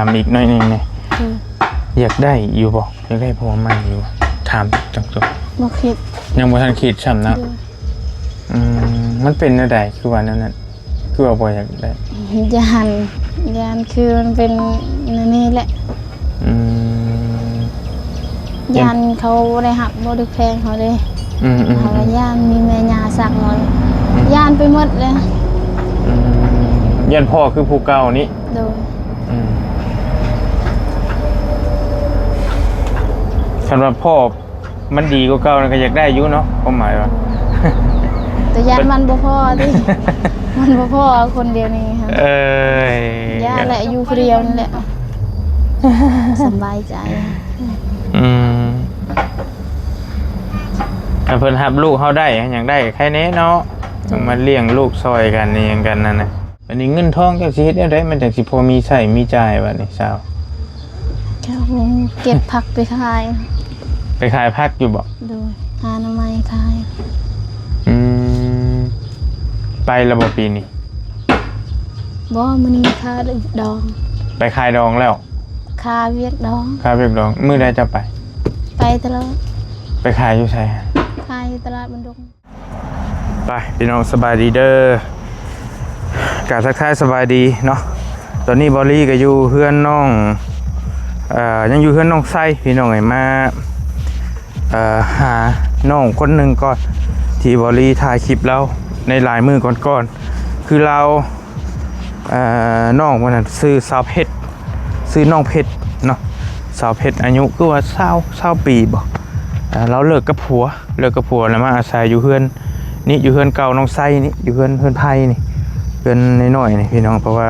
ຖາມອີກໜ້ອຍໜຶ່ງນີ້ ອືມ ຢາກໄດ້ຢູ່ບໍ່? ຢາກໄດ້ຜົວໃໝ່ຢູ່ບໍ່? ຖາມຕຣົງໆ. ບໍ່ຄິດ. ຍັງບໍ່ທັນຄິດຊ້ຳເນາະ. ໂດຍ. ອືມ ມັນເປັນແນວໃດ ຄືວ່າແນວນັ້ນ? ຄືວ່າບໍ່ຢາກໄດ້? ຢ້ານ ຢ້ານ ຄືມັນເປັນແນວນີ້ແຫຼະ. ອືມ ຢ້ານເຂົາບໍ່ໄດ້ຮັກ ບໍ່ໄດ້ແພງເຮົາເດ້. ອືມໆໆ ເຮົາກໍຢ້ານມີແມ່ຍ່າຊັກເຮົາ ອືມ ຢ້ານໄປໝົດເລີຍ. ອືມ ຢ້ານພໍ່ຄືຜູ້ເກົ່ານີ້? ໂດຍ. ອືມ ຄັນວ່າພໍ່ມັນດີກວ່າເກົ່ານັ້ນກໍຢາກໄດ້ຢູ່ເນາະ ຄວາມໝາຍວ່າ ແຕ່ຢ້ານມັນບໍ່ພໍຕິ ມັນບໍ່ພໍຄົນດຽວນີ້ຫັ້ນ. ເອີຍ ຢ້ານແຫຼະ ຢູ່ຜູ້ດຽວນີ້ແຫຼະ ສະບາຍໃຈ. ອືມ ຄັນເພິ່ນຮັບລູກເຮົາໄດ້ ຫຍັງໄດ້ ໃຄແນ່ເນາະ. ໂດຍ. ມາລ້ຽງລູກຊ່ອຍກັນ ອີຫຍັງກັນນັ້ນນະ. ບັດນີ້ເງິນທອງເຈົ້າຊິເຮັດແນວໃດ ມັນຈັ່ງຊິພໍມີໃຊ້ມີຈ່າຍບັດນີ້ສາວ? ເກັບຜັກໄປຂາຍ. ໄປຂາຍຜັກຢູ່ບໍ່? ໂດຍ. ຫາໜໍ່ໄມ້ຂາຍ. ອືມ ໄປແລ້ວບໍ່ປີນີ້? ບໍ່ ມື້ນີ້ຄາດອງ. ໄປຄາຍດອງແລ້ວ? ຄາວຽກດອງ. ຄາວຽກດອງ. ມື້ໃດເຈົ້າໄປ? ໄປຕະຫຼອດ. ໄປຂາຍຢູ່ໃສ? ຂາຍຢູ່ຕະຫຼາດບັນດົງ. ໄປພີ່ນ້ອງ ສະບາຍດີເດີ ກາບທັກທາຍສະບາຍດີເນາະ. ຕອນນີ້ບອລລີກໍຢູ່ເຮືອນນ້ອງ ເອີ ຍັງຢູ່ເຮືອນນ້ອງໄຊພີ່ນ້ອງເອີຍ ມາ ເອີ ຫານ້ອງຄົນໜຶ່ງກ່ອນ ທີ່ບອລລີຖ່າຍຄລິບລາວໃນຫຼາຍມື້ກ່ອນໆ ຄືລາວ ເອີ ນ້ອງຄົນນັ້ນຊື່ສາວເພັດ ຊື່ນ້ອງເພັດເນາະ ສາວເພັດ ອາຍຸຄືວ່າຊາວ ຊາວປີບໍ່ ເອີ ລາວເລີກກັບຜົວ ເລີກກັບຜົວແລ້ວມາອາໄສຢູ່ເຮືອນນີ້ ຢູ່ເຮືອນເກົ່ານ້ອງໄຊນີ້ ຢູ່ເຮືອນ ເຮືອນໄຜ່ນີ້ ເຮືອນນ້ອຍໆນີ້ພີ່ນ້ອງ ເພາະວ່າ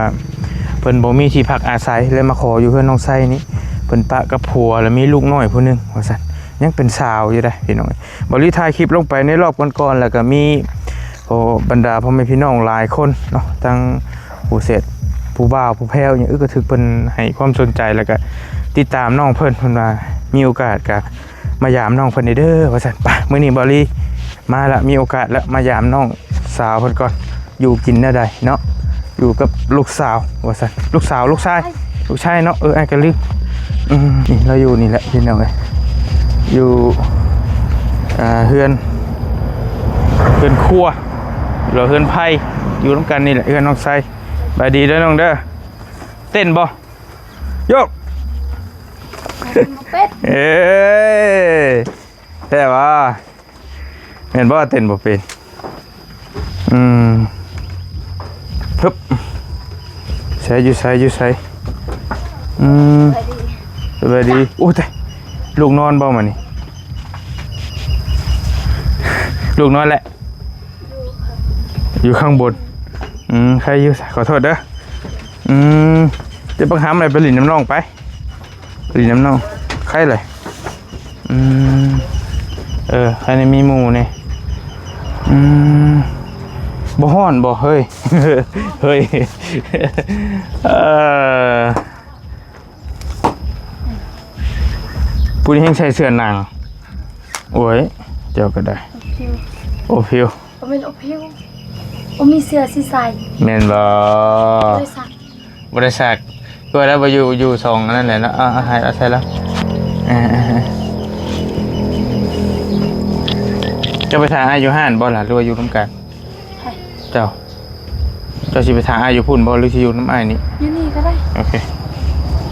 ເພິ່ນບໍ່ມີທີ່ພັກອາໄສ ເລີຍມາຂໍຢູ່ເຮືອນນ້ອງໄຊນີ້ ເພິ່ນປະກັບຜົວ ແລ້ວມີລູກນ້ອຍຜູ້ໜຶ່ງວ່າຊັ້ນ ຍັງເປັນສາວຢູ່ເດ້ພີ່ນ້ອງ. ບອລລີຖ່າຍຄລິບລົງໄປໃນລອບກ່ອນໆ ແລ້ວກໍມີ ໂອ້ ບັນດາພໍ່ແມ່ພີ່ນ້ອງຫຼາຍຄົນເນາະ ທັງຜູ້ເສດ ຜູ້ບ່າວ ຜູ້ແພ້ວ ຫຍັງ ເອີ ກໍຖືກເພິ່ນໃຫ້ຄວາມສົນໃຈ ແລ້ວກໍຕິດຕາມນ້ອງເພິ່ນ ເພິ່ນວ່າມີໂອກາດກໍມາຢາມນ້ອງເພິ່ນແດ່ເດີວ່າຊັ້ນ. ໄປ ມື້ນີ້ບອລລີມາລະ ມີໂອກາດລະ ມາຢາມນ້ອງສາວເພິ່ນກ່ອນ ຢູ່ກິນແນວໃດເນາະ ຢູ່ກັບລູກສາວວ່າຊັ້ນ. ລູກສາວ ລູກຊາຍ? ລູກຊາຍເນາະ ເອີ ອ້າຍກໍລືມ. ອືມ ນີ້ລາວຢູ່ນີ້ແຫຼະພີ່ນ້ອງເອີຍ ຢູ່ ອ່າ ເຮືອນ ເຮືອນຄົວ ຫຼືເຮືອນໄຜ່ ຢູ່ນຳກັນນີ້ແຫຼະ ເຮືອນນ້ອງໄຊ. ສະບາຍດີເດີນ້ອງເດີ. ເຕັ້ນບໍ່? ໂຍກ. ເອີ ແທ້ຫວາ? ແມ່ນບໍ່? ເຕັ້ນບໍ່ເປັນ. ອືມ ຮຶບ ໃສ ຢູ່ໃສ ຢູ່ໃສ? ອືມ ສະບາຍດີ. ໂອ້ຍ ຕາຍ ລູກນອນບໍ່ມື້ນີ້? ລູກນອນແຫຼະ ຢູ່ຂ້າງບົນ. ອືມ ໃຄຢູ່ ຂໍໂທດເດີ. ອືມ ເຈົ້າບັກຫຳໄປຫຼິ້ນນຳນ້ອງໄປ. ຫຼິ້ນນຳນ້ອງ ໃຄເລີຍ. ອືມ ເອີ ໃຄໄດ້ມີໝູ່ນີ້. ອືມ ບໍ່ຮ້ອນບໍ່? ເຮີ້ຍ ເຮີ້ຍ ເອີ ຜູ້ນີ້ແຮ່ງໃສ່ເສື້ອໜັງ. ໂອ້ຍ ເຈົ້າກໍໄດ້ ໂອພິວ ໂອພິວ. ບໍ່ແມ່ນອົບຜິວ ບໍ່ມີເສື້ອຊິໃສ່. ແມ່ນບໍ່? ບໍ່ໄດ້ຊັກ ບໍ່ໄດ້ຊັກ. ຄືວ່າແລ້ວບໍ່ຢູ່ ຢູ່ສອງອັນນັ້ນແຫຼະເນາະ. ເອົາ ເອົາໃຫ້ ເອົາໃສ່ແລ້ວ. ເອີ ເອີ ເອີ ເຈົ້າໄປຖ້າອ້າຍຢູ່ຮ້ານບໍ່ລະ ຫຼືວ່າຢູ່ນຳກັນ? ໃຜ? ເຈົ້າ. ເຈົ້າຊິໄປຖ້າອ້າຍຢູ່ພຸ້ນບໍ່ ຫຼືຊິຢູ່ນຳອ້າຍນີ້? ຢູ່ນີ້ກໍໄດ້. ໂອເຄ.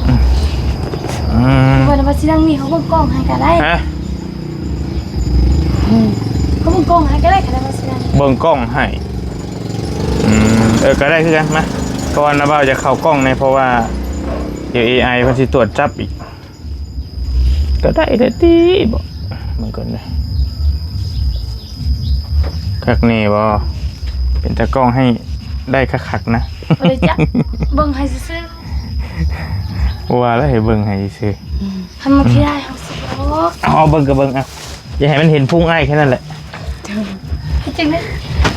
ອືມ ອືມ ວ່າ ວ່າຊິນັ່ງນີ້ ເຂົາເບິ່ງກ້ອງໃຫ້ກໍໄດ້. ຮະ? ອືມ ເຂົາເບິ່ງກ້ອງໃຫ້ກໍໄດ້ ຄັນວ່າຊິນັ່ງ ເບິ່ງກ້ອງໃຫ້. ອືມ ເອີ ກໍໄດ້ຄືກັນ. ມາ ກ່ອນນະ ບ່າວຈະເຂົ້າກ້ອງແດ່ ເພາະວ່າດຽວເອໄອເພິ່ນຊິຕວດຈັບອີກ. ກໍໄດ້ແຫຼະຕິ ບໍ່ ເບິ່ງກ່ອນເດີ. ຄັກແນ່ບໍ່? ເປັນຕາກ້ອງໃຫ້ໄດ້ຄັກໆນະ. ບໍ່ໄດ້ຈັບ ເບິ່ງໃຫ້ຊື່ໆ. ບໍ່ວ່າແລ້ວ ໃຫ້ເບິ່ງໃຫ້ຊື່ໆ. ອືມ ຄັນມັນຊິໄດ້ເຮົາຊິບອກ. ເອົາ ເອົາເບິ່ງກໍເບິ່ງ ອ່ະ ຢ່າໃຫ້ມັນເຫັນພຸງອ້າຍແຄ່ນັ້ນແຫຼະ. ເຮັດຈັ່ງໃດ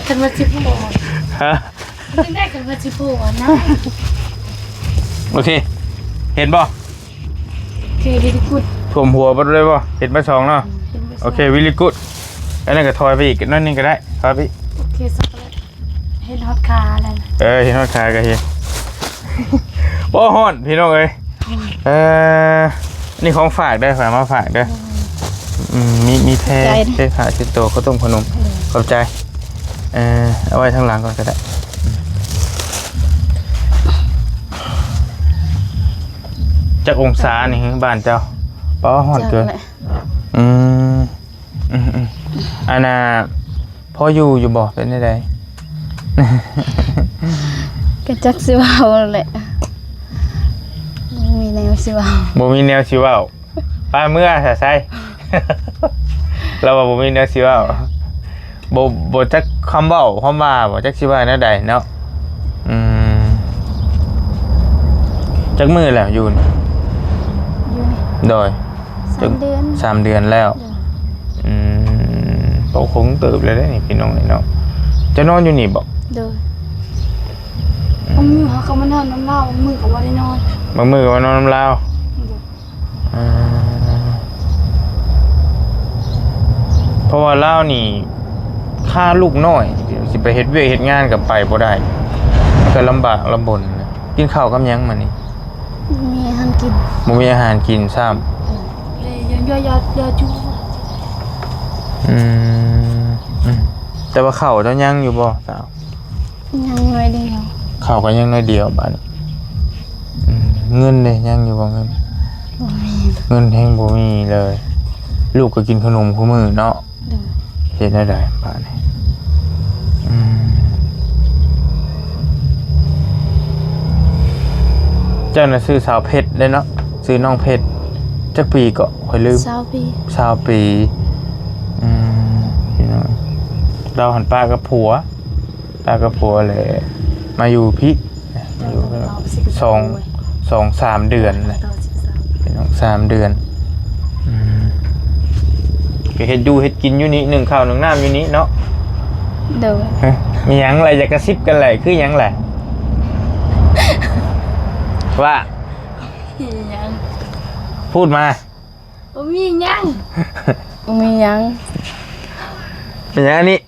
ຄັນວ່າຊິໂປນ? ຮະ? ເຮັດຈັ່ງໃດ ຄັນວ່າຊິໂປນນະ? ໂອເຄ ເຫັນບໍ່? ໂອເຄ very good. ຖ້ວມຫົວເບິດເລີຍບໍ່? ເຫັນເບິດສອງເນາະ. ເຫັນເບິດສອງ. ໂອເຄ very good. ອັນນັ້ນກໍຖອຍໄປອີກໜ້ອຍໜຶ່ງກໍໄດ້ ຖອຍໄປອີກ. ໂອເຄ ສັກແລ້ວ ເຫັນຮອດຂາແລ້ວນະ. ເອີ ເຫັນຮອດຂາກໍເຫັນ. ໂອ້ ຮ້ອນພີ່ນ້ອງເອີຍ. ເອີ ນີ້ຂອງຝາກເດີ ຝາກມາຝາກເດີ. ອືມ ມີ ມີແພ ຂອບໃຈເດີ ເພ ຜ້າເຊັດໂຕ ເຂົ້າຕົ້ມ ຂະໜົມ. ໂດຍ ຂອບໃຈ. ເອີ ເອົາໄວ້ທາງຫຼັງກ່ອນກໍໄດ້. ຈັກອົງສານີ້ ບ້ານເຈົ້າ? ປ້າ ຮ້ອນເກີນ. ຈັກແຫຼະ. ອືມ ອືມໆ ອັນນ່າ ພໍຢູ່ຢູ່ບໍ່? ເປັນແນວໃດ? ກໍຈັກຊິເວົ້າແຫຼະ ບໍ່ມີແນວຊິເວົ້າ. ບໍ່ມີແນວຊິເວົ້າ. ໄປເມືອຊະໄຊ. ລາວວ່າບໍ່ມີແນວຊິເວົ້າ. ບໍ່ ບໍ່ຈັກຄຳເວົ້າຄຳວ່າບໍ່ ຈັກຊິວ່າແນວໃດເນາະ. ອືມ ຈັກມື້ແລ້ວຢູ່ນີ້? ຢູ່ນີ້ ໂດຍ ສາມເດືອນ ສາມເດືອນແລ້ວ. ໂດຍ ອືມ ໂຕຄົງເຕີບແລ້ວເດ້ນີ້ ພີ່ນ້ອງເອີຍເນາະ. ເຈົ້ານອນຢູ່ນີ້ບໍ່? ໂດຍ ບາງມື້ເຮົາກໍມານອນນຳລາວ ບາງມື້ກໍບໍ່ໄດ້ນອນ ບາງມື້ກໍມານອນນຳລາວ. ໂດຍ ອ່າ ເພາະວ່າລາວນີ້ຄາລູກນ້ອຍ ຊິໄປເຮັດວຽກເຮັດງານກໍໄປບໍ່ໄດ້ ມັນກໍລຳບາກລຳບົນ. ກິນເຂົ້າກັບຫຍັງມື້ນີ້? ບໍ່ມີອາຫານກິນ ບໍ່ມີອາຫານກິນຊ້ຳ. ເອີ ເລີຍຢາ ຢາ ຢາ ຢາຈູ. ອືມ ອືມ ແຕ່ວ່າເຂົ້າເຈົ້າຍັງຢູ່ບໍ່ສາວ? ຍັງໜ້ອຍດຽວ ເຂົ້າກໍຍັງໜ້ອຍດຽວບາດນີ້. ອືມ ເງິນເດ ຍັງຢູ່ບໍ່ເງິນ? ບໍ່ມີ ເງິນແຮງບໍ່ມີເລີຍ. ລູກກໍກິນຂະໜົມຄູ່ມື້ເນາະ. ໂດຍ ເຮັດແນວໃດບາດນີ້? ອືມ ເຈົ້ານະຊື່ສາວເພັດເດ້ເນາະ ຊື່ນ້ອງເພັດ. ຈັກປີເກາະ? ຂ້ອຍລືມ. ຊາວປີ ຊາວປີ. ອືມ ພີ່ນ້ອງ ລາວຫັ້ນປະກັບຜົວ ປະກັບຜົວແລ້ວມາຢູ່ພີ້ ມາຢູ່ສອງ ສອງສາມເດືອນນະ ພີ່ນ້ອງ ສາມເດືອນ. ອືມ ກໍເຮັດຢູ່ເຮັດກິນຢູ່ນີ້ ໜຶ້ງເຂົ້າໜຶ້ງນ້ຳຢູ່ນີ້ເນາະ. ໂດຍ ເອີ ມີຫຍັງລະ ຢາກກະຊິບກັນແຫຼະ ຄືຫຍັງລະ? ວ່າ ມີຫຍັງ? ພູດມາ. ບໍ່ມີຫຍັງ ບໍ່ມີຫຍັງ. ເປັນຫຍັງອັນນີ້?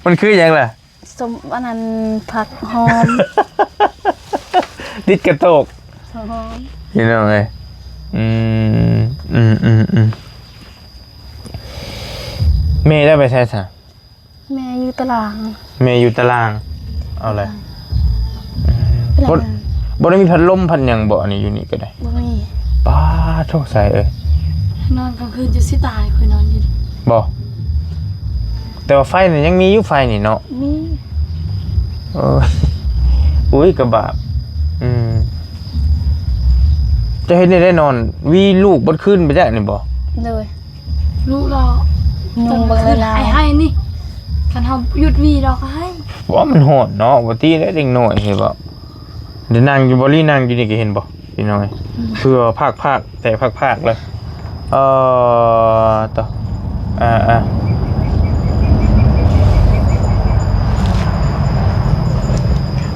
ມັນຄືຫຍັງລະ? ສົ້ມອັນນັ້ນ ຜັກຫອມ ຕິດກະໂຕກ ຜັກຫອມ ພີ່ນ້ອງເອີຍ. ອືມ ອືມໆໆ ແມ່ເຈົ້າໄປໃສຊະ? ແມ່ຢູ່ຕາລາງ ແມ່ຢູ່ຕາລາງ. ເອົາແຫຼະ ຕາລາງ ອືມ ຕາລາງ ບໍ່ ບໍ່ໄດ້ມີພັດລົມພັດຫຍັງບໍ່? ອັນນີ້ຢູ່ນີ້ກໍໄດ້ ບໍ່ມີ. ປ້າໂທ້ ສາຍເອີຍ ນອນກາງຄືນຈົນຊິຕາຍ ຂ້ອຍນອນຢູ່ນີ້ ບໍ່? ແຕ່ວ່າໄຟນີ້ຍັງມີຢູ່ ໄຟນີ້ເນາະ? ມີ. ໂອ້ຍ ອຸ້ຍ ກະບາບ. ອືມ ຈະເຮັດແນວໃດນອນ ຫວີລູກເບິດຄືນໄປຈ້ະນີ້ບໍ່? ໂດຍ ລູກລາວ ຍຸງເບິ່ງແລ້ວ ໄຫ້ໆນີ້ ຄັນເຮົາຢຸດຫວີລາວກໍໄຫ້. ວ່າມັນຮ້ອນເນາະ ບໍ່ຕິເດ້ເດັກນ້ອຍເຫັນບໍ່? ໄດ້ນັ່ງຢູ່ບໍລີ່ ນັ່ງຢູ່ນີ້ກໍເຫັນບໍ່ ພີ່ນ້ອງເອີຍ? ອືມ ເພື່ອພາກໆ ແຕກພາກໆເລີຍ. ເອີ ໂຕ ອ່າໆ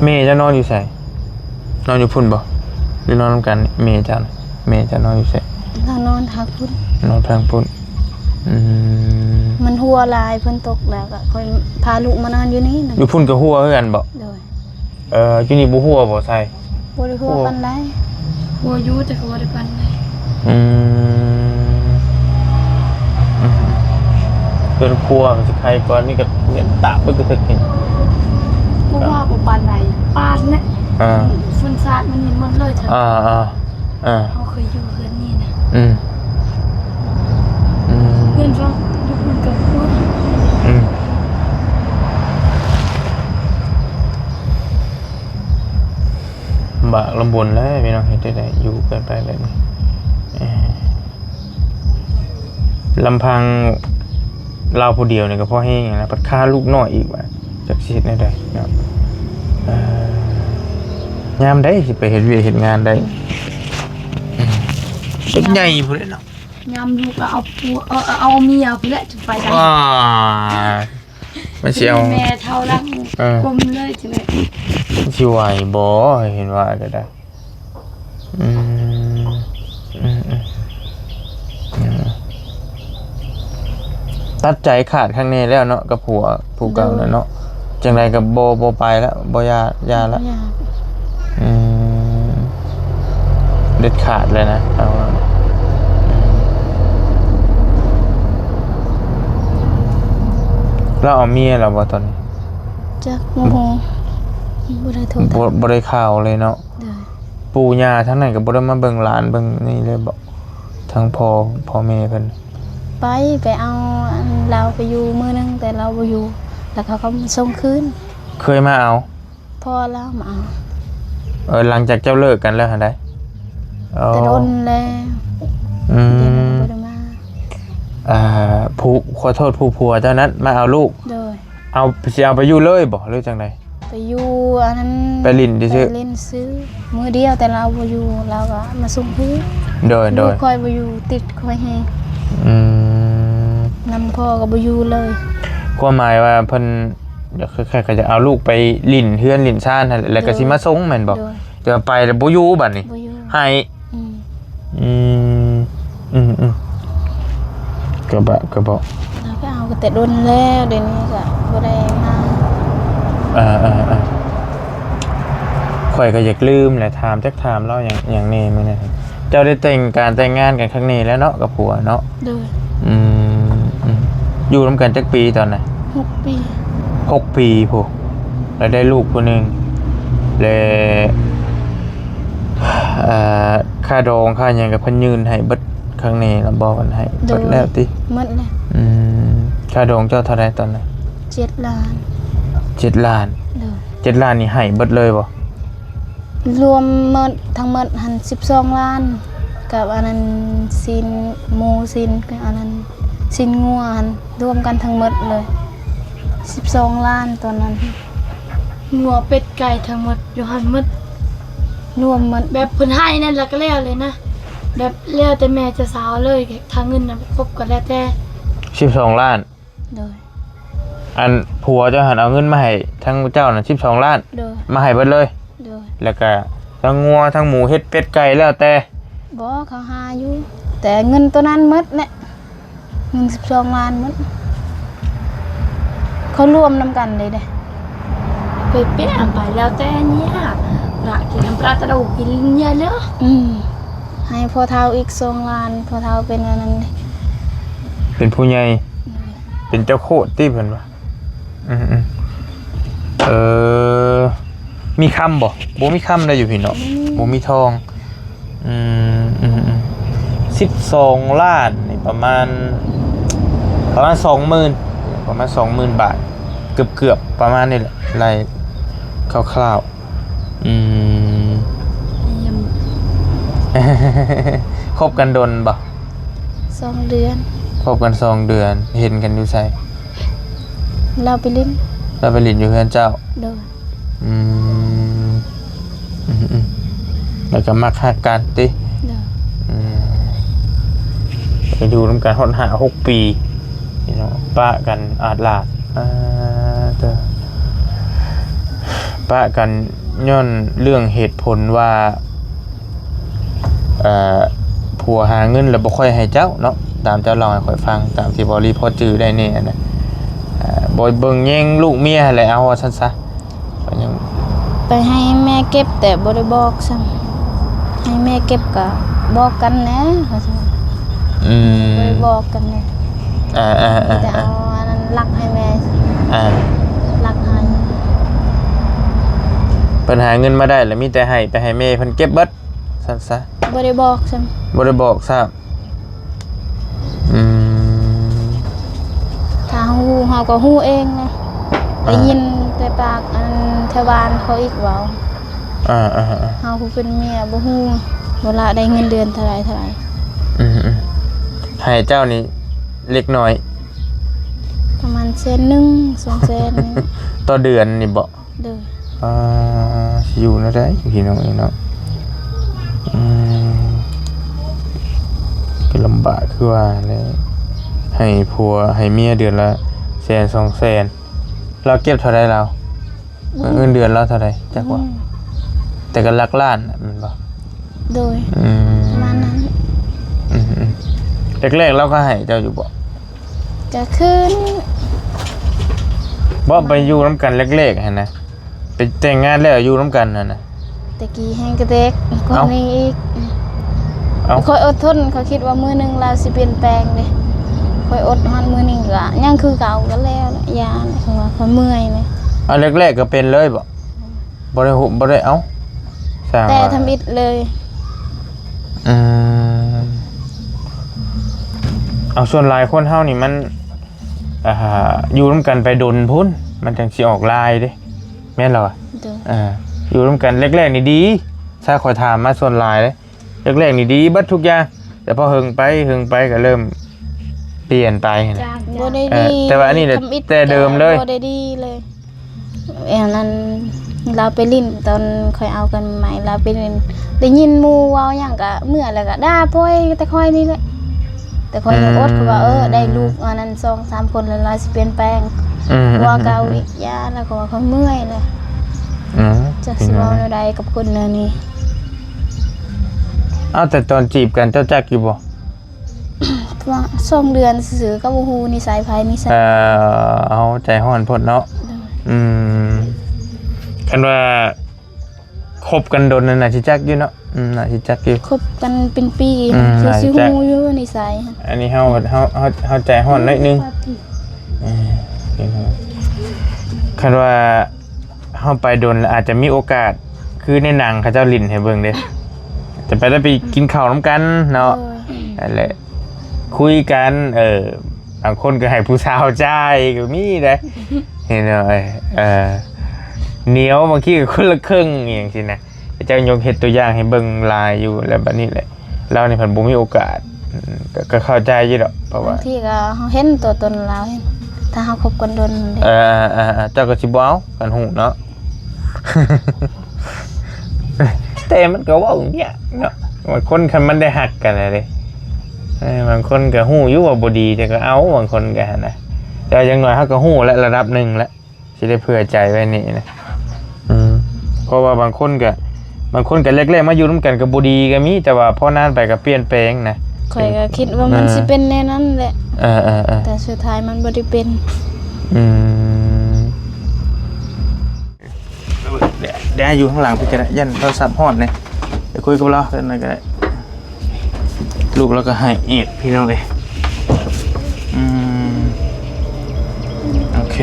ແມ່ເຈົ້ານອນຢູ່ໃສ? ນອນຢູ່ພຸ້ນບໍ່ ຫຼືນອນນຳກັນ? ແມ່ເຈົ້າ ແມ່ເຈົ້ານອນຢູ່ໃສ? ລາວນອນທາງພຸ້ນ ນອນທາງພຸ້ນ. ອືມ ມັນຫົວຫຼາຍ ຝົນຕົກແລ້ວກໍຄ່ອຍພາລູກມານອນຢູ່ນີ້ນະ. ຢູ່ພຸ້ນກໍຫົວຄືກັນບໍ່? ໂດຍ. ເອີ ຢູ່ນີ້ບໍ່ຫົວບໍ່ໃສ? ບໍ່ໄດ້ຫົວ ຫົວປານໃດ ຫົວຢູ່ແຕ່ກໍບໍ່ໄດ້ປານໃດ. ອືມ ອືມ ເຮືອນຄົວມັນຊິໄຄກວ່ານີ້ກໍເໜັດຕາບເບິດກະເຖິກນີ້. ບໍ່ວ່າບໍ່ປານໃດ ປານແຫຼະ. ອ່າ ຝົນສາດມັນນີ້ໝົດເລີຍ. ອ່າໆ ອ່າ ເຮົາເຄີຍຢູ່ເຮືອນນີ້ນະ. ອືມ ອືມ ເຮືອນເຮົາຢູ່ພຸ້ນກໍ ອືມ ບາກລຳບົນແຫຼະພີ່ນ້ອງ ເຮັດໄດ້ ຢູ່ກັນໄປແບບນີ້. ເອີ ລຳພັງລາວຜູ້ດຽວນີ້ກໍພໍແຮງແລ້ວ ພັດຄາລູກນ້ອຍອີກ ວ່າຈັກຊິເຮັດແນວໃດເນາະ. ເອີ ຍາມໃດຊິໄປເຮັດວຽກເຮັດງານໄດ້? ອືມ ຈົນໃຫຍ່ພຸ້ນແຫຼະເນາະ. ຍາມລູກກໍເອົາຜົວ ເອົາ ເອົາເມຍພຸ້ນແຫຼະ ຈຶ່ງໄປໄດ້. ວ້າ ມັນຊິເອົາ ແມ່ເຖົ້າລະ ເອີ ກົມເລີຍຈັ່ງໃດ ມັນຊິໄຫວບໍ່? ເຫັນວ່າກໍໄດ້. ອືມ ອືມ ອືມ ອືມ ຕັດໃຈຂາດຄັກແນ່ແລ້ວເນາະ ກັບຜົວຜູ້ເກົ່ານັ້ນເນາະ. ໂດຍ ຈັ່ງໃດກໍບໍ່ ບໍ່ໄປລະ ບໍ່ ຢ່າ ຢ່າລະ ບໍ່ຢາກ. ອືມ ຂາດແລ້ວນະ ເອົາ ລາວເອົາເມຍແລ້ວບໍ່ຕອນນີ້? ຈັກ ບໍ່ຮູ້ ບໍ່ໄດ້ໂທ ບໍ່ ບໍ່ໄດ້ຂ່າວເລີຍເນາະ. ໂດຍ. ປູ່ຍ່າທາງນັ້ນກໍບໍ່ໄດ້ມາເບິ່ງຫຼານເບິ່ງນີ້ເລີຍບໍ່? ທາງພໍ່ ພໍ່ແມ່ເພິ່ນ ໄປ ໄປເອົາອັນລາວໄປຢູ່ມື້ໜຶ່ງ ແຕ່ລາວບໍ່ຢູ່ ແລ້ວເຂົາກໍມາສົ່ງຄືນ. ເຄີຍມາເອົາ? ພໍ່ລາວມາເອົາ. ເອີ ຫຼັງຈາກເຈົ້າເລີກກັນແລ້ວຫັ້ນໃດ? ອໍ ແຕ່ດົນແລ້ວ. ອືມ ດຽວນີ້ບໍ່ໄດ້ມາ. ອ່າ ຜູ້ ຂໍໂທດ ຜູ້ຜົວເຈົ້ານັ້ນມາເອົາລູກ? ໂດຍ. ເອົາ ຊິເອົາໄປຢູ່ເລີຍບໍ່ ຫຼືຈັ່ງໃດ? ໄປຢູ່ອັນນັ້ນ ໄປຫຼິ້ນຊື່ໆ ໄປຫຼິ້ນຊື່ ມື້ດຽວ ແຕ່ລາວບໍ່ຢູ່ ລາວກໍມາສົ່ງຄືນ. ໂດຍ ໂດຍ. ລູກຂ້ອຍບໍ່ຢູ່ ຕິດຂ້ອຍແຮງ. ອືມ ນຳພໍ່ກໍບໍ່ຢູ່ເລີຍ. ຄວາມໝາຍວ່າເພິ່ນ ຢາກ ຄື ຄື ຄືຢາກເອົາລູກໄປຫຼິ້ນເຮືອນຫຼິ້ນຊານຫັ້ນແຫຼະ ແລ້ວກໍ ໂດຍ ຊິມາສົ່ງແມ່ນບໍ່? ໂດຍ. ແຕ່ວ່າໄປແລ້ວບໍ່ຢູ່ບັດນີ້ ບໍ່ຢູ່ ໃຫ້ ອືມ ອືມ ອືມ ອືມ ກະບະ ກະເບາະ ລາວໄປເອົາກໍແຕ່ດົນແລ້ວ ດຽວນີ້ກໍບໍ່ໄດ້ມາ. ເອີ ເອີ ເອີ ຂ້ອຍກໍຢາກລືມແຫຼະ ຖາມຈັກຖາມລາວຫຍັງ ຫຍັງແດ່ມື້ນັ້ນ. ເຈົ້າໄດ້ແຕ່ງການແຕ່ງງານກັນຄັ້ງນີ້ແລ້ວເນາະ ກັບຜົວເນາະ? ໂດຍ. ອືມ ອືມ ຢູ່ນຳກັນຈັກປີຕອນນັ້ນ? ຫົກປີ. ຫົກປີພຸ້ນ ແລ້ວໄດ້ລູກຜູ້ໜຶ່ງ ແລະ ເອີ ຄ່າດອງຄ່າຫຍັງກໍເພິ່ນຍື່ນໃຫ້ເບິດຄັ້ງນີ້ລະບໍ່? ເພິ່ນໃຫ້ເບິດແລ້ວຕິ? ໂດຍ ໝົດແລ້ວ. ອືມ ຄ່າດອງເຈົ້າເທົ່າໃດຕອນນັ້ນ? ເຈັດລ້ານ. ເຈັດລ້ານ. ໂດຍ. ເຈັດລ້ານນີ້ໃຫ້ເບິດເລີຍບໍ່? ລວມໝົດ ທັງໝົດຫັ້ນສິບສອງລ້ານ ກັບອັນນັ້ນ ຊີ້ນໝູ ຊີ້ນ ອັນນັ້ນ ຊີ້ນງົວຫັ້ນ ລວມກັນທັງໝົດເລີຍ ສິບສອງລ້ານຕອນນັ້ນ. ງົວ ເປັດ ໄກ່ ທັງໝົດຢູ່ຫັ້ນໝົດ ລວມໝົດ. ແບບເພິ່ນໃຫ້ນັ້ນລະກໍແລ້ວເລີຍນະ ແບບແລ້ວແຕ່ແມ່ເຈົ້າສາວເລີຍ ຖ້າເງິນນະຄົບກໍແລ້ວແຕ່. ສິບສອງລ້ານ. ໂດຍ. ອັນຜົວເຈົ້າຫັ້ນເອົາເງິນມາໃຫ້ທາງເຈົ້ານັ້ນສິບສອງລ້ານ. ໂດຍ. ມາໃຫ້ເບິດເລີຍ. ໂດຍ. ແລ້ວກະທັງງົວທັງໝູເຮັດເປັດໄກ່ແລ້ວແຕ່. ບໍ່ ເຂົາຫາຢູ່ ແຕ່ເງິນໂຕນັ້ນໝົດແຫຼະ ເງິນສິບສອງລ້ານໝົດ ເຂົາລວມນຳກັນເລີຍເດ້. ໄປເປະໄປແລ້ວແຕ່ເນຍ ປະກິນນຳປະຕະດູກິນເນຍເລີຍ. ອືມ ໃຫ້ພໍ່ເຖົ້າອີກສອງລ້ານ ພໍ່ເຖົ້າເປັນອັນນັ້ນເດ້ ເປັນຜູ້ໃຫຍ່. ໂດຍ. ເປັນເຈົ້າໂຄດຕິເພິ່ນວ່າ. ອືມໆ ເອີ ມີຄຳບໍ່? ບໍ່ມີຄຳໄດ້ຢູ່ພີ້ເນາະ. ອືມ ບໍ່ມີທອງ. ອືມ ອືມໆ ສິບສອງລ້ານນີ້ປະມານ ປະມານສອງໝື່ນ ປະມານສອງໝື່ນບາດ ເກືອບໆ ປະມານນີ້ແຫຼະ ໄລ່ຄ່າວໆ. ອືມ ຄົບກັນດົນບໍ່? ສອງເດືອນ. ຄົບກັນສອງເດືອນ ເຫັນກັນຢູ່ໃສ? ລາວໄປຫຼິ້ນ. ລາວໄປຫຼິ້ນຢູ່ເຮືອນເຈົ້າ? ໂດຍ. ອືມ ອືມໆ ແລ້ວກໍມັກຮັກກັນຕິ? ໂດຍ. ອືມ ໄປຢູ່ນຳກັນຮອດຫ້າຫົກປີພີ່ນ້ອງ ປະກັນອາດລາດ. ອາ ເຕີ ປະກັນຍ້ອນເລື່ອງເຫດຜົນວ່າ ເອີ ຜົວຫາເງິນແລ້ວບໍ່ຄ່ອຍໃຫ້ເຈົ້າເນາະ ຕາມເຈົ້າເລົ່າໃຫ້ຂ້ອຍຟັງ ຕາມທີ່ເວົ້າລີພໍຈື່ໄດ້ແດ່ຫັ້ນນະ. ເອີ ບໍ່ເບິ່ງແຍງລູກເມຍຫັ້ນແຫຼະ ເອົາວ່າຊັ້ນຊະ. ກໍຍັງ ໄປໃຫ້ແມ່ເກັບ ແຕ່ບໍ່ໄດ້ບອກຊ້ຳ ໃຫ້ແມ່ເກັບກໍບອກກັນແດ່ ເຂົາເຈົ້າ. ອືມ ບໍ່ໄດ້ບອກກັນເລີຍ. ອ່າໆໆໆ ມີແຕ່ເອົາອັນນັ້ນລັກໃຫ້ແມ່. ອ່າ ລັກໃຫ້ ເພິ່ນຫາເງິນມາໄດ້ແລ້ວມີແຕ່ໃຫ້ໄປໃຫ້ແມ່ເພິ່ນເກັບເບິດ ຊັ້ນຊະ. ບໍ່ໄດ້ບອກຊ້ຳ. ບໍ່ໄດ້ບອກຊ້ຳ. ອືມ ຖ້າເຮົາຮູ້ເຮົາກໍຮູ້ເອງນະ. ອ່າ ໄດ້ຍິນແຕ່ປາກອັນແຖວບ້ານເຂົາອີກເວົ້າ. ອ່າໆໆ ເຮົາຜູ້ເປັນເມຍບໍ່ຮູ້ວ່າລະໄດ້ເງິນເດືອນເທົ່າໃດເທົ່າໃດ. ອືມໆ ໃຫ້ເຈົ້ານີ້ເລັກນ້ອຍ ປະມານແສນໜຶ່ງ ສອງແສນນີ້ ຕໍ່ເດືອນນີ້ບໍ? ໂດຍ. ອ່າ ຊິຢູ່ແນວໃດພີ່ນ້ອງເອີຍເນາະ. ອືມ ກໍລຳບາກຄືວ່າແຫຼະ ໃຫ້ຜົວໃຫ້ເມຍເດືອນລະແສນສອງແສນ. ລາວເກັບເທົ່າໃດລາວ? ອືມ ເງິນເດືອນລາວເທົ່າໃດ ຈັກວ່າ? ອືມ ແຕ່ກໍຫຼັກລ້ານແມ່ນບໍ່? ໂດຍ. ອືມ ປະມານນັ້ນ. ອືມໆ ແລກໆລາວກໍໃຫ້ເຈົ້າຢູ່ບໍ່? ກະຄືນ ບໍ່ ໄປຢູ່ນຳກັນແລກໆຫັ້ນນະ ໄປແຕ່ງງານແລ້ວຢູ່ນຳກັນຫັ້ນນະ. ແຕ່ກີ້ແຮງກະແຕກກວ່ານີ້ອີກ. ເອົ້າ ຂ້ອຍອົດທົນ ຂ້ອຍຄິດວ່າມື້ໜຶ່ງລາວຊິປ່ຽນແປງເດ້. ຂ້ອຍອົດຮອດມື້ນີ້ກະຍັງຄືເກົ່າ ກະແລ້ວລະ ຢ່າລະ ເພາະວ່າຂ້ອຍເມື່ອຍເລີຍ. ເອົາ ແລກໆກະເປັນເລີຍບໍ? ບໍ່ໄດ້ຫຸບ ບໍ່ໄດ້ເອົາ ສ້າງ ແຕ່ ວ່າ ທຳອິດເລີຍ. ອືມ ເອົາ ສ່ວນຫຼາຍຄົນເຮົານີ້ມັນ ອ່າ ຢູ່ນຳກັນໄປດົນພຸ້ນ ມັນຈັ່ງຊິອອກລາຍເດ້ ແມ່ນລະວະ? ໂດຍ ເອີ ຢູ່ນຳກັນແລກໆນີ້ດີ ຖ້າຂ້ອຍຖາມມາສ່ວນຫຼາຍເດ້ ແລກໆນີ້ດີເບິດທຸກຢ່າງ ແຕ່ພໍເຫິງໄປ ເຫິງໄປກະເລີ່ມປ່ຽນໄປຫັ້ນນະ. ບໍ່ໄດ້ດີ ເອີ ແຕ່ວ່າອັນນີ້ແຫຼະ ທຳອິດ ແຕ່ເດີມເລີຍ ບໍ່ໄດ້ດີເລີຍ. ອັນນັ້ນ ລາວໄປຫຼິ້ນ ຕອນຂ້ອຍເອົາກັນໃໝ່ ລາວໄປຫຼິ້ນ ໄດ້ຍິນໝູ່ເວົ້າຫຍັງກະເມື່ອ ແລ້ວກະດ່າພອຍແຕ່ຂ້ອຍນີ້ແຫຼະ. ແຕ່ຂ້ອຍຍັງອົດ ອືມ ຄືວ່າ ເອີ ໄດ້ລູກອັນນັ້ນສອງສາມຄົນ ແລ້ວລາວຊິປ່ຽນແປງ ອືມ ກວ່າເກົ່າອີກ ຢ່າ ແລ້ວກະວ່າຂ້ອຍເມື່ອຍແລ້ວ. ອືມ ຈັກຊິເວົ້າແນວໃດກັບຄົນແນວນີ້. ເອົາ ແຕ່ຕອນຈີບກັນເຈົ້າຈັກຢູ່ບໍ່? ປະມານສອງເດືອນຊື່ໆ ກະບໍ່ຮູ້ນິໄສໃຜນິໄສ ເອີ ເຮົາໃຈຮ້ອນໂພດເນາະ. ໂດຍ ອືມ ຄັນວ່າຄົບກັນດົນນັ້ນໜ້າຊິຈັກຢູ່ເນາະ. ອືມ ໜ້າຊິຈັກຢູ່ ຄົບກັນເປັນປີ ອືມ ຄືຊິຮູ້ຢູ່ນິໄສ. ອັນນີ້ເຮົາ ເຮົາ ເຮົາ ເຮົາໃຈຮ້ອນໜ້ອຍໜຶ່ງ. ເອີ ຄັນວ່າ ເຮົາໄປດົນແລ້ວອາດຈະມີໂອກາດ ຄືໃນໜັງເຂົາເຈົ້າຫຼິ້ນໃຫ້ເບິ່ງເດ້ ຈະໄປ ໄດ້ໄປກິນເຂົ້ານຳກັນເນາະ. ໂດຍ ນັ້ນແຫຼະ ຄຸຍກັນ ເອີ ບາງຄົນກະໃຫ້ຜູ້ສາວຈ່າຍກະມີເດ້ ເຫັນບໍ່? ເອີ ໜຽວ ບາງທີກະຄົນລະເຄິ່ງ ອີ່ຫຍັງຊີ້ນະ ເຂົາເຈົ້າຍົກເຮັດຕົວຢ່າງໃຫ້ເບິ່ງຫຼາຍຢູ່. ແລ້ວບາດນີ້ແຫຼະ ລາວນີ້ພັດບໍ່ມີໂອກາດ ອືມ ກະ ກະເຂົ້າໃຈຢູ່ດອກ ເພາະວ່າ ບາງທີກະເຮົາເຫັນຕົວຕົນລາວ ຖ້າເຮົາຄົບກັນດົນເດ້. ເອີ ເອີ ເອີ ເຈົ້າກະຊິບໍ່ເອົາ ຄັນຮູ້ເນາະ ແຕ່ມັນກະເວົ້າຢ່າງເນາະ ບາງຄົນຄັນມັນໄດ້ຮັກກັນແລ້ວເດ້ ເອີ ບາງຄົນກະຮູ້ຢູ່ວ່າບໍ່ດີ ແຕ່ກະເອົາ ບາງຄົນກະຫັ້ນນະ ແຕ່ວ່າຢ່າງໜ້ອຍເຮົາກະຮູ້ແລ້ວ ລະດັບໜຶ່ງແລ້ວ ຊິໄດ້ເຜື່ອໃຈໄວ້ນີ້ນະ. ອືມ ເພາະວ່າບາງຄົນກະ ບາງຄົນກະແລກໆມາຢູ່ນຳກັນກະບໍ່ດີກະມີ ແຕ່ວ່າພໍນານໄປກະປ່ຽນແປງນະ. ຂ້ອຍກະຄິດວ່າມັນ ເອີ ຊິເປັນແນວນັ້ນແຫຼະ ເອີ ເອີ ເອີ ແຕ່ສຸດທ້າຍມັນບໍ່ໄດ້ເປັນ. ອືມ ດຽວ ດຽວຢູ່ຂ້າງຫຼັງພຸ້ນກະໄດ້ ຢ້ານໂທລະສັບຮ້ອນເດ້ ໄປຄຸຍກັບລາວເທື່ອໜ້ອຍກະໄດ້. ລູກລາວກະໄຫ້ອີກ ພີ່ນ້ອງເອີຍ. ອືມ ໂອເຄ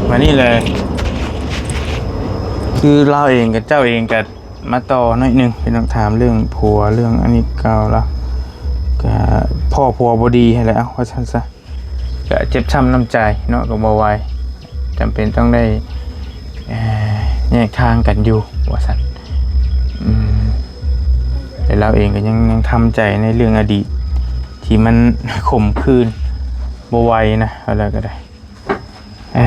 ບາດນີ້ແຫຼະ ຄືລາວເອງກັບເຈົ້າເອງກະມາຕໍ່ໜ້ອຍໜຶ່ງ ພີ່ນ້ອງ ຖາມເລື່ອງຜົວ ເລື່ອງອັນນີ້ເກົ່າລາວ ກະພໍ້ຜົວບໍ່ດີຫັ້ນແຫຼະ ເອົາ ວ່າຊັ້ນຊະ. ກະເຈັບຊ້ຳນ້ຳໃຈເນາະ ກະບໍ່ໄຫວ ຈຳເປັນຕ້ອງໄດ້ ເອີ ແຍກທາງກັນຢູ່ ວ່າຊັ້ນ. ອືມ ແຕ່ລາວເອງກະຍັງ ຍັງທຳໃຈໃນເລື່ອງອະດີດທີ່ມັນຂົມຂື່ນບໍ່ໄຫວນະ ເອົາແລ້ວກະໄດ້. ເອີ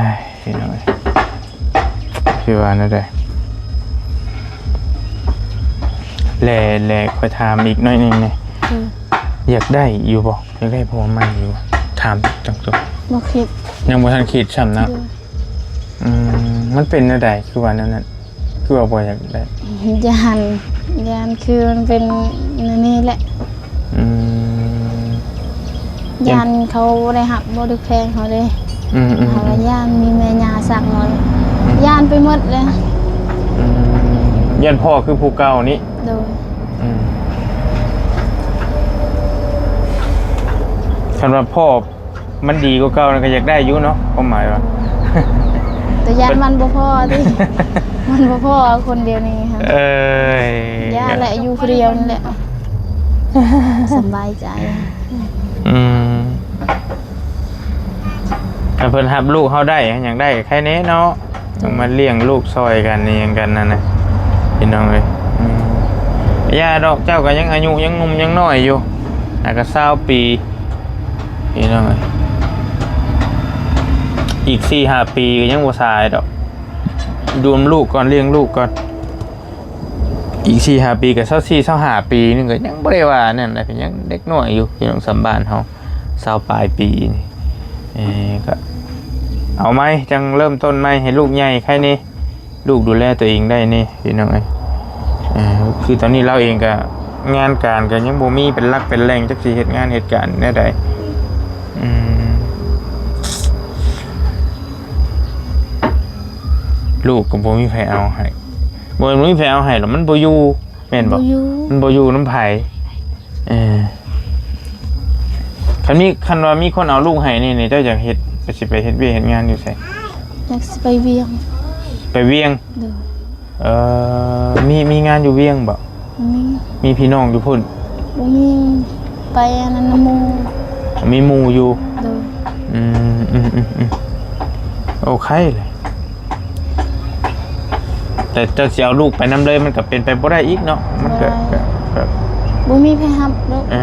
ຍ ພີ່ນ້ອງເອີຍ ຊິວ່າແນວໃດ? ແລະ ແລະ ຂ້ອຍຖາມອີກໜ້ອຍໜຶ່ງແດ່ ອືມ ຢາກໄດ້ຢູ່ບໍ່? ຢາກໄດ້ຜົວໃໝ່ຢູ່ບໍ່? ຖາມຕົງໆ. ບໍ່ຄິດ ຍັງບໍ່ທັນຄິດຊ້ຳເນາະ. ໂດຍ ອືມ ມັນເປັນແນວໃດ ຄືວ່າແນວນັ້ນ? ຄືວ່າບໍ່ຢາກໄດ້? ຢ້ານ ຢ້ານ ຄືມັນເປັນແນວນີ້ແຫຼະ. ອືມ ຢ້ານ ຢ້ານເຂົາບໍ່ໄດ້ຮັກບໍ່ໄດ້ແພງເຮົາເດ້. ອືມໆໆ ເຮົາຢ້ານມີແມ່ຍ່າຊັກເຮົາ ອືມ ຢ້ານໄປໝົດເລີຍ. ອືມ ຢ້ານພໍ່ຄືຜູ້ເກົ່ານີ້. ໂດຍ ອືມ ຄັນວ່າພໍ່ ມັນດີກວ່າເກົ່ານັ້ນກະຢາກໄດ້ຢູ່ເນາະ ຄວາມໝາຍວ່າ ແຕ່ຢ້ານມັນບໍ່ພໍຕິ ມັນບໍ່ພໍຄົນດຽວນີ້ຫັ້ນ. ເອີຍ ຢ້ານແຫຼະ ຢູ່ຜູ້ດຽວນີ້ແຫຼະ ສະບາຍໃຈ. ອືມ ຄັນເພິ່ນຮັບລູກເຮົາໄດ້ ຫຍັງໄດ້ກະໄຄແນ່ເນາະ. ຕ້ອງມາລ້ຽງລູກຊ່ອຍກັນອີ່ຫຍັງກັນຫັ້ນນະ ພີ່ນ້ອງເອີຍ. ອືມ ຢ່າດອກ ເຈົ້າກະຍັງອາຍຸຍັງໜຸ່ມຍັງນ້ອຍຢູ່ ຫາກະຊາວປີ ພີ່ນ້ອງເອີຍ. ອີກສີ່ຫ້າປີກະຍັງບໍ່ສາຍດອກ ດູນຳລູກກ່ອນ ລ້ຽງລູກກ່ອນ. ອີກສີ່ຫ້າປີກະຊາວສີ່ຊາວຫ້າປີໜຶ່ງກະຍັງບໍ່ໄດ້ວ່ານັ້ນນະ ເປັນຫຍັງເດັກນ້ອຍຢູ່ ພີ່ນ້ອງ ສ່ຳບ້ານເຮົາ ຊາວປາຍປີນີ້ ເອີ ກະເອົາໃໝ່ ຈັ່ງເລີ່ມຕົ້ນໃໝ່ ໃຫ້ລູກໃຫຍ່ໄຄແນ່ ລູກດູແລຕົວເອງໄດ້ແນ່ ພີ່ນ້ອງເອີຍ. ເອີ ຄືຕອນນີ້ລາວເອງກະງານການກະຍັງບໍ່ມີເປັນຫຼັກເປັນແຫຼ່ງ ຈັກຊິເຮັດງານເຮັດການແນວໃດ. ອືມ ລູກກໍບໍ່ມີໃຜເອົາໃຫ້. ບໍ່ ບໍ່ມີໃຜເອົາໃຫ້ດອກ ມັນບໍ່ຢູ່ ແມ່ນບໍ່? ບໍ່ຢູ່ ມັນບໍ່ຢູ່ນຳໃຜ. ເອີ ຄັນມີ ຄັນວ່າມີຄົນເອົາລູກໃຫ້ນີ້ ນີ້ເຈົ້າຢາກເຮັດ ຊິໄປເຮັດວຽກເຮັດງານຢູ່ໃສ? ຢາກຊິໄປວຽງ. ໄປວຽງ? ໂດຍ. ເອີ ມີ ມີງານຢູ່ວຽງບໍ່? ມີ ມີພີ່ນ້ອງຢູ່ພຸ້ນ? ບໍ່ມີ ໄປອັນນັ້ນນຳໝູ່. ມີໝູ່ຢູ່? ໂດຍ. ອືມ ອືມ ອືມ ອືມ ໂອເຄເລີຍ. ແຕ່ເຈົ້າຊິເອົາລູກໄປນຳເລີຍ ມັນກໍເປັນໄປບໍ່ໄດ້ອີກເນາະ. ມັນກໍ ບໍ່ໄດ້ ກໍ ກໍ ບໍ່ມີໃຜຮັບເນາະ. ເອີ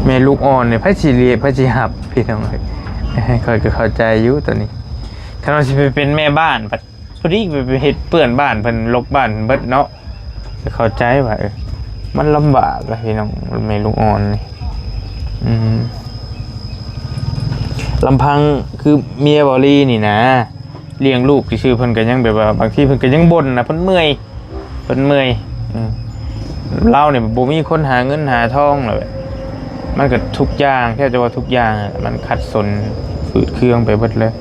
ແມ່ລູກອ່ອນນີ້ ໃຜຊິລ້ຽງ ໃຜຊິຮັບ ພີ່ນ້ອງເອີຍ. ຂ້ອຍກໍເຂົ້າໃຈຢູ່ໂຕນີ້. ຄັນວ່າຊິໄປເປັນແມ່ບ້ານ ພໍດີໄປເຮັດເປື້ອນບ້ານເພິ່ນ ລົກບ້ານເພິ່ນເບິດເນາະ. ກໍເຂົ້າໃຈວ່າ ເອີ ມັນລຳບາກລະພີ່ນ້ອງ ແມ່ລູກອ່ອນນີ້. ອືມ ລຳພັງຄືເມຍເບົາລີນີ້ນະ ລ້ຽງລູກຊື່ໆ ເພິ່ນກໍຍັງແບບວ່າ ບາງທີເພິ່ນກໍຍັງບົ່ນນະ ເພິ່ນເມື່ອຍ ເພິ່ນເມື່ອຍ. ອືມ ລາວນີ້ບໍ່ມີຄົນຫາເງິນຫາທອງລະ ມັນກໍທຸກຢ່າງ ແທບຈະວ່າທຸກຢ່າງ ມັນຂັດສົນຝືດເຄືອງໄປເບິດເລີຍ.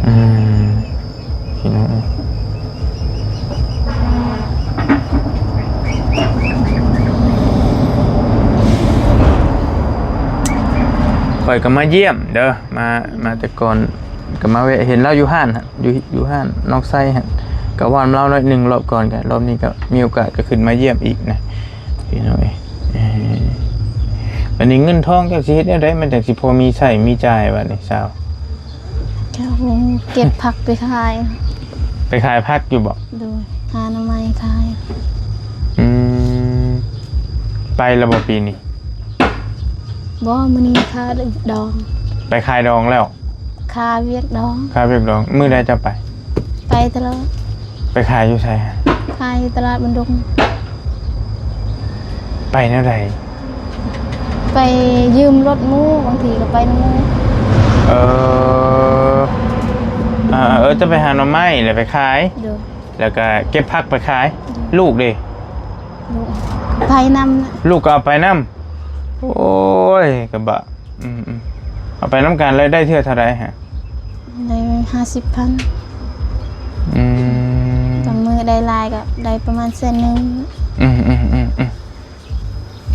ອືມ ພີ່ນ້ອງ ຂ້ອຍກໍມາຢ້ຽມເດີ ມາ ມາແຕ່ກ່ອນ ກໍມາແວະເຫັນລາວຢູ່ຮ້ານຫັ້ນ ຢູ່ ຢູ່ຮ້ານນ້ອງໄຊຫັ້ນ ກໍເວົ້ານຳລາວໜ້ອຍໜຶ່ງລອບກ່ອນ ກໍລອບນີ້ກໍມີໂອກາດກໍຂຶ້ນມາຢ້ຽມອີກນະ ພີ່ນ້ອງເອີຍ. ເອີ ບັດນີ້ເງິນທອງເຈົ້າຊິເຮັດແນວໃດ ມັນຈັ່ງຊິພໍມີໃຊ້ມີຈ່າຍບັດນີ້ສາວ? ເຈົ້າ ເກັບຜັກໄປຂາຍ. ໄປຂາຍຜັກຢູ່ບໍ່? ໂດຍ ຫາໜໍ່ໄມ້ຂາຍ. ອືມ ໄປແລ້ວບໍ່ປີນີ້? ບໍ່ ມື້ນີ້ຄາດອງ. ໄປຂາຍດອງແລ້ວ? ຄາວຽກດອງ. ຄາວຽກດອງ. ມື້ໃດເຈົ້າໄປ? ໄປຕະຫຼອດ. ໄປຂາຍຢູ່ໃສ? ຂາຍຢູ່ຕະຫຼາດບັນດົງ. ໄປແນວໃດ? ໄປຢືມລົດໝູ່ ບາງທີກໍໄປນຳໝູ່. ເອີ ເອີ ເອີ ເຈົ້າໄປຫາໜໍ່ໄມ້ແລ້ວໄປຂາຍ? ໂດຍ. ແລ້ວກໍເກັບຜັກໄປຂາຍ. ໂດຍ. ລູກເດ? ລູກໄປນຳ. ລູກກໍເອົາໄປນຳ? ໂອ້ຍ ກະບະ. ອືມໆ ເອົາໄປນຳກັນ ລາຍໄດ້ເທື່ອເທົ່າໃດຮະ? ໄດ້ຫ້າສິບພັນ. ອືມ ບາງມື້ໄດ້ຫຼາຍກໍໄດ້ປະມານແສນໜຶ່ງ. ອືມໆໆ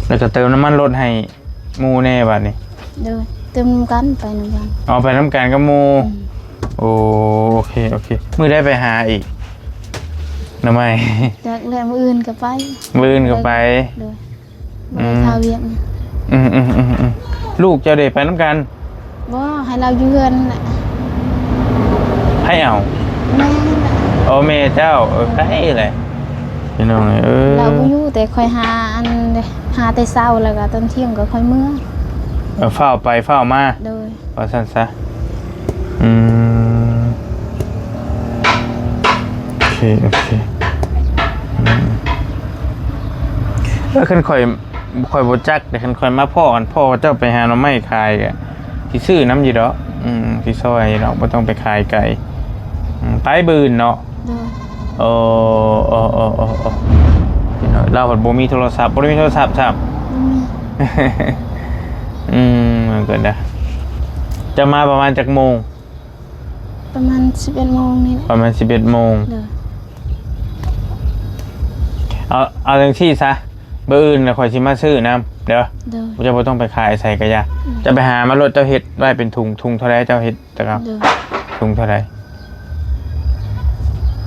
ໆ ແລ້ວກໍເຕີມນ້ຳມັນລົດໃຫ້ໝູ່ແດ່ບາດນີ້? ໂດຍ ເຕີມນຳກັນ ໄປນຳກັນ. ເອົາໄປນຳກັນກັບໝູ່. ອືມ ໂອ ໂອເຄ ໂອເຄ. ມື້ໃດໄປຫາອີກ ໜໍ່ໄມ້? ຈັກແຫຼະ ມື້ອື່ນກໍໄປ. ມື້ອື່ນກໍໄປ. ໂດຍ. ອືມ ໄປຄາວຽກນະ. ອືມໆໆໆ ລູກເຈົ້າເດ ໄປນຳກັນ? ບໍ່ ໃຫ້ລາວຢູ່ເຮືອນແຫຼະ. ໃຜເອົາ? ແມ່ແຫຼະ. ໂອ ແມ່ເຈົ້າ. ເອີ ໄປແຫຼະ ພີ່ນ້ອງເອີຍ. ລາວບໍ່ຢູ່ ແຕ່ຂ້ອຍຫາອັນ ຫາແຕ່ເຊົ້າ ແລ້ວກໍຕອນທ່ຽງກໍຄ່ອຍເມືອ. ເອີ ຟ້າວໄປຟ້າວມາ. ໂດຍ. ວ່າຊັ້ນຊະ. ອືມ ໂອເຄ ໂອເຄ. ອືມ ເອີ ຄັນຂ້ອຍ ຂ້ອຍບໍ່ຈັກເດ້ ຄັນຂ້ອຍມາພໍ້ກັນ ພໍ່ເຈົ້າໄປຫາໜໍ່ໄມ້ຂາຍ ກໍຊິຊື້ນຳຢູ່ດອກ. ອືມ ຊິຊ່ອຍຢູ່ດອກ ບໍ່ຕ້ອງໄປຂາຍໄກ. ອືມ ໄປມື້ອື່ນເນາະ. ໂດຍ. ໂອ້ ໂອ້ ໂອ້ ໂອ້ ໂອ້ ພີ່ນ້ອງ ລາວພັດບໍ່ມີໂທລະສັບ ບໍ່ໄດ້ມີໂທລະສັບຊ້ຳ. ບໍ່ມີ. ອືມ ມັນກໍໄດ້. ຈະມາປະມານຈັກໂມງ? ປະມານສິບເອັດໂມງນີ້ແຫຼະ. ປະມານສິບເອັດໂມງ. ໂດຍ. ເອົາ ເອົາຈັ່ງຊີ້ຊະ ມື້ອື່ນນະ ຂ້ອຍຊິມາຊື້ນຳເດີ. ໂດຍ. ເຈົ້າບໍ່ຕ້ອງໄປຂາຍໃສກໍຢ່າ. ອືມ. ເຈົ້າໄປຫາມາໂລດ ເຈົ້າເຮັດໄວ້ເປັນຖົງ ຖົງເທົ່າໃດເຈົ້າເຮັດ? ແຕ່ເກົ່າ ໂດຍ ທຸງເທົ່າໃດ?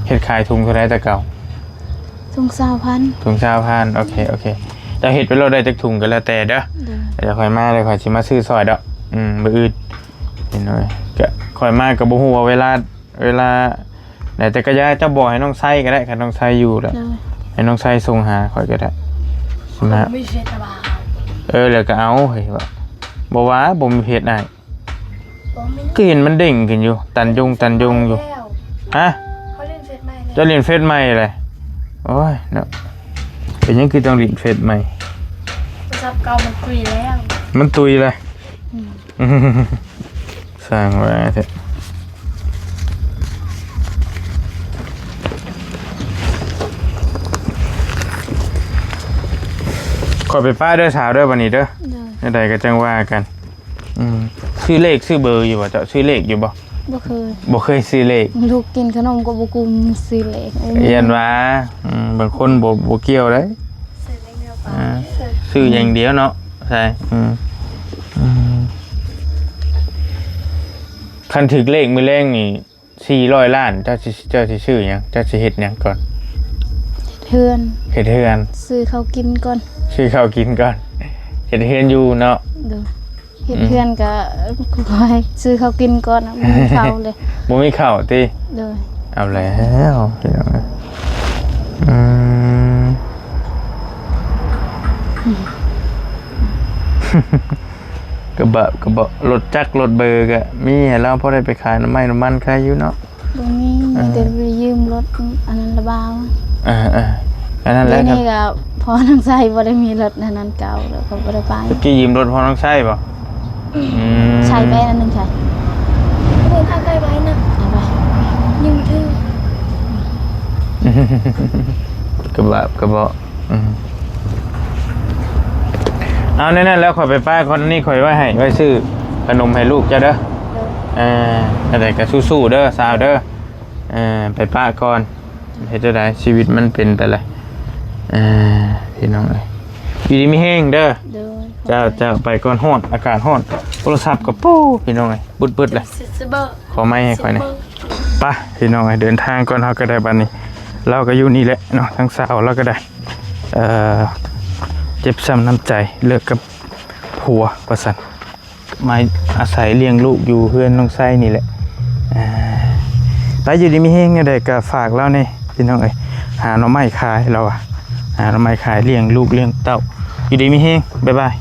ເຮັດຂາຍທຸງເທົ່າໃດແຕ່ເກົ່າ? ທຸງຊາວພັນ. ທຸງຊາວພັນ. ໂອເຄ ໂອເຄ. ເຈົ້າເຮັດໄປໂລດ ໄດ້ຈັກທຸງກໍແລ້ວແຕ່ເດີ. ໂດຍ. ດຽວຂ້ອຍມາ ດຽວຂ້ອຍຊິມາຊື້ຊ່ອຍດອກ. ອືມ ມື້ອື່ນ. ເຫັນບໍ່? ກໍຂ້ອຍມາກໍບໍ່ຮູ້ວ່າເວລາ ເວລາໃດ ແຕ່ກໍຢ່າ ເຈົ້າບອກໃຫ້ນ້ອງໄຊກໍໄດ້ ຄັນນ້ອງໄຊຢູ່ແລ້ວ. ໂດຍ. ໃຫ້ນ້ອງໄຊສົ່ງຫາຂ້ອຍກໍໄດ້. ຊິມາ ມີເຟສບໍ່? ເອີ ແລ້ວກໍເອົາ ເຮີ້ຍ ບໍ່ວ່າບໍ່ມີເຟສອ້າຍ. ບໍ່ມີ. ຄືເຫັນມັນເດ້ງຂຶ້ນຢູ່ ຕັນຍົງ ຕັນຍົງຢູ່. ແລ້ວ. ຮະ? ເຂົາຫຼິ້ນເຟສໃໝ່ແລ້ວ. ເຈົ້າຫຼິ້ນເຟສໃໝ່ແລ້ວ? ໂອ້ຍເນາະ ເປັນຫຍັງຄືຕ້ອງຫຼິ້ນເຟສໃໝ່? ໂທລະສັບເກົ່າມັນຕຸຍແລ້ວ. ມັນຕຸຍແລ້ວ? ອືມ. ສ້າງວ່າແທ້. ຂ້ອຍໄປປະເດີສາວເດີ ບັດນີ້ເດີ. ໂດຍ. ແນວໃດກໍຈັ່ງວ່າກັນ. ອືມ ຊື້ເລກຊື້ເບີຢູ່ບໍ່ເຈົ້າ? ຊື້ເລກຢູ່ບໍ່? ບໍ່ເຄີຍ ບໍ່ເຄີຍຊື້ເລກ ລູກກິນຂະໜົມກໍບໍ່ກຸ້ມຊື້ເລກ ຢ້ານວ່າ ອືມ ບາງຄົນບໍ່ ບໍ່ກ່ຽວເດ້ ຊື້ເລກດຽວ ອ່າ ຊື້ຢ່າງດຽວເນາະ ໃຊ່ ອືມ ອືມ ຄັນຖືກເລກມື້ແລງນີ້ ສີ່ຮ້ອຍລ້ານ ເຈົ້າຊິ ເຈົ້າຊິຊື້ຫຍັງ? ເຈົ້າຊິເຮັດຫຍັງກ່ອນ? ເຮັດເຮືອນ ເຮັດເຮືອນ ຊື້ເຂົ້າກິນກ່ອນ ຊື້ເຂົ້າກິນກ່ອນ ເຮັດເຮືອນຢູ່ເນາະ ໂດຍ ເຮັດເຮືອນກໍ ອືມ ຂໍໃຫ້ຊື້ເຂົ້າກິນກ່ອນ ບໍ່ມີເຂົ້າເລີຍ ບໍ່ມີເຂົ້າຕິ? ໂດຍ ເອົາແລ້ວ ພີ່ນ້ອງເອີຍ ອືມ ກະບະ ກະເບາະ ລົດຈັກລົດເບີກະມີໃຫ້ລາວ ພໍໄດ້ໄປຂາຍນ້ຳໄມ້ນ້ຳມັນຂາຍຢູ່ເນາະ ບໍ່ມີ ເອີ ມີແຕ່ໄປຢືມລົດອັນນັ້ນລະບ່າວ ເອີໆ ອັນນັ້ນແຫຼະ ດຽວນີ້ກະພໍ່ນ້ອງໄຊບໍ່ໄດ້ມີລົດອັນນັ້ນເກົ່າ ແລ້ວກໍບໍ່ໄດ້ໄປ ຕະກີ້ຢືມລົດພໍ່ນ້ອງໄຊບໍ່? ອືມ ໃຊ້ໄປອັນໜຶ່ງໃຊ້ ເພິ່ນເອົາໄປໄວ້ນະ ເອົາໄປ ຍັງບໍ່ຖືກ ກະບາບກະເບາະ ອືມ ເອົາ ແນວນັ້ນແລ້ວ ຂ້ອຍໄປປ້າກ່ອນ ອັນນີ້ຂ້ອຍໄວ້ໃຫ້ ໄວ້ຊື້ຂະໜົມໃຫ້ລູກເຈົ້າເດີ ເອີ ອັນໃດກໍສູ້ໆເດີ ສາວເດີ ເອີ ໄປປ້າກ່ອນ ເຮັດຈັ່ງໃດ ຊີວິດມັນເປັນໄປແຫຼະ ເອີ ພີ່ນ້ອງເອີຍ ຢູ່ດີມີແຮງເດີ ໂດຍ ເຈົ້າ ເຈົ້າ ໄປກ່ອນ ຮ້ອນ ອາກາດຮ້ອນ ໂທລະສັບກໍປູ້ ພີ່ນ້ອງເອີຍ ບຶດໆແຫຼະ ຂໍໄມ້ໃຫ້ຂ້ອຍແດ່ ໄປ ພີ່ນ້ອງເອີຍ ເດີນທາງກ່ອນ ເຮົາກໍໄດ້ບັດນີ້ ລາວກໍຢູ່ນີ້ແຫຼະເນາະ ທາງສາວລາວກໍໄດ້ ເອີ ເຈັບຊ້ຳນ້ຳໃຈ ເລີກກັບຜົວວ່າຊັ້ນ ມາອາໄສລ້ຽງລູກຢູ່ເຮືອນນ້ອງໄຊນີ້ແຫຼະ ເອີ ໄປ ຢູ່ດີມີແຮງ ແນວໃດກໍຝາກລາວແດ່ ພີ່ນ້ອງເອີຍ ຫາໜໍ່ໄມ້ຂາຍ ລາວວ່າ ຫາໜໍ່ໄມ້ຂາຍ ລ້ຽງລູກລ້ຽງເຕົ້າ ຢູ່ດີມີແຮງ ບາຍບາຍ.